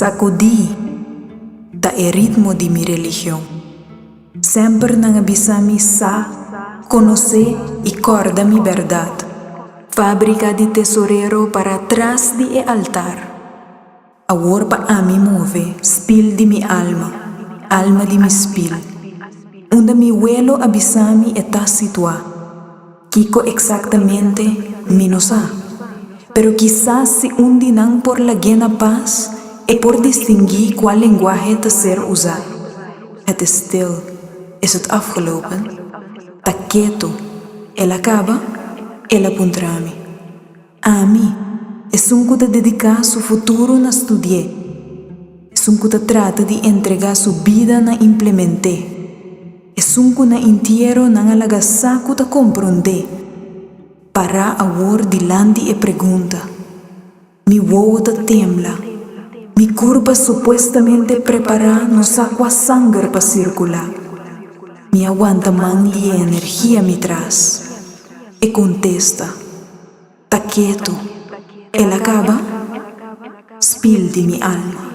Sakudí ta e ritmo di mi religion. Semper nan a bisa mi sa, konosé i kòrda mi bèrdat. Fábrika di tesorero para tras di e altar. Awor pa ami move, spil di mi alma, alma di mi spil. Unda mi welo a bisa mi e ta situá. Kiko eksaktamente, mi no sa. Pero kisas si un di nan por lag'é na pas, e por distinguí kua lenguahe ta ser usá. Het is stil. Is het afgelopen? Ta ketu. El a kaba? El a puntra mi. Ami, esun ku ta dediká su futuro na studi'é, esun ku ta trata di entregá su bida na implement'é, esun ku na intiero nan a laga sa ku ta komprondé, pará awor dilanti e pregunta. Mi wowo ta tembla. Mi kurpa supuestamente prepará no sa kua sanger pa sirkulá. Mi a wanta man di e energia mi tras. E kontesta ta ketu. El a kaba? Spil di mi alma.